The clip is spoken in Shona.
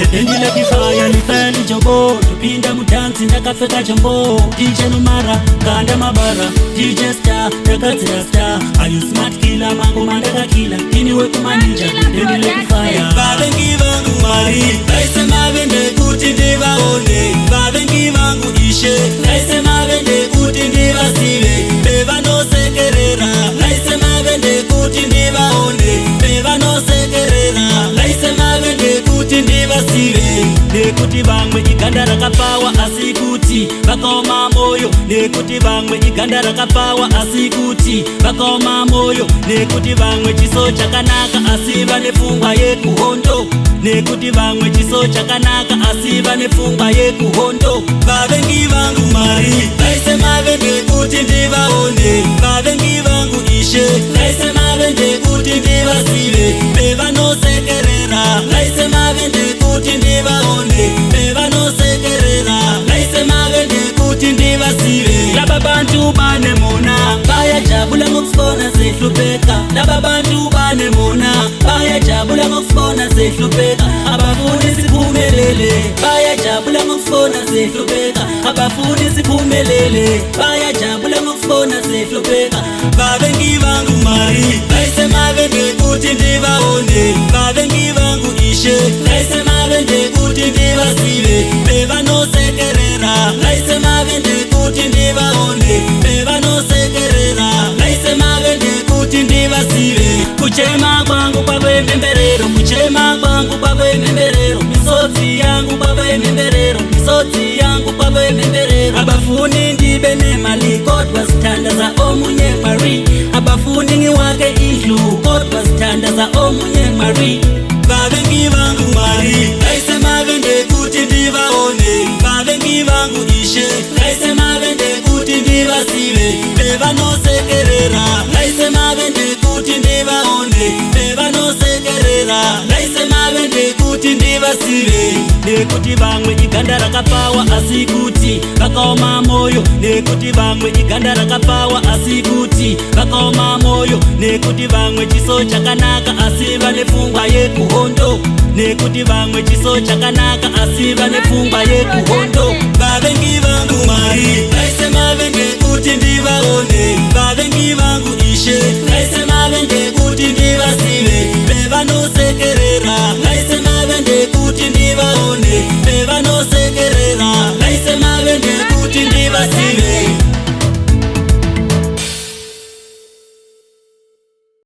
Ndendilekifaya lifaya lijobo, topinda mudhansi ndakapfeka jombo. DJ Nomara kanda mabara, DJ Star ndagadzira star. Ayu smart killer, mangoma ndakakila, ini wekumaninja ndendilekifaya. Vavengi vangu Mwari, vaise mavende kuti ndivaone. Vavengi vangu Ishe, vaise mavende kuti ndivazive. Pevanosekerera, vaise mavende kuti ndivaone. Pevanosekerera, vaise mavende kuti ndivazive. Nekuti vamwe iganda rakapawa asi kuti vakaoma moyo. Nekuti vamwe iganda rakapawa asi kuti vakaoma moyo. Nekuti vamwe chiso chakanaka asi vane pfungwa yekuhondo. Nekuti vamwe chiso chakanaka asi vane pfungwa yekuhondo. Vavengi vangu Mwari, vaise mavende kuti ndivaone. Vavengi vangu Ishe, vaise mavende kuti ndivazive. Pevanosekerera, vaise mavende kuti ndivaone. Pevanosekerera, vaise mavende kuti ndivazive. Laba bantu banemona, bayajabula ngokusibona sihlupheka. Laba bantu banemona, bayajabula ngokusibona sihlupheka. Abafuni siphumelele, bayajabula ngokusibona sihlupheka. Abafuni siphumelele, bayajabula ngokusibona sihlupheka. Vavengi vangu Mwari, vaise mavende kuti ndivaone. Vavengi vangu Ishe, vaise mavende kuti ndivazive. Pevanosekerera, vaise mavende kuti ndivaone. Pevanosekerera, vaise mavende kuti ndivazive. Kuchema kwangu kwave mhemberero, kuchema kwangu kwave mhemberero, misodzi yangu kwave mhemberero, misodzi yangu kwave mhemberero. Abafuni ndibe nemali kodwa sithandaza omunye Mari. Abafuni ngiwake indlu kodwa sithandaza omunye Mari. Vavengi vangu Mwari, vaise mavende kuti ndivaone. Vavengi vangu Ishe, vaise mavende kuti ndivazive. Pevanosekerera, vaise mavende kuti ndivaone. Pevanosekerera, vaise mavende kuti ndivazive. Nekuti vamwe iganda rakapawa asi kuti vakaoma moyo. Nekuti vamwe iganda rakapawa asi kuti vakaoma moyo. Nekuti vamwe chiso chakanaka asi vane pfungwa yekuhondo. Nekuti vamwe chiso chakanaka asi vane pfungwa yekuhondo. Vavengi vangu Mwari, vaise mavende kuti ndivaone. Vavengi vangu Ishe,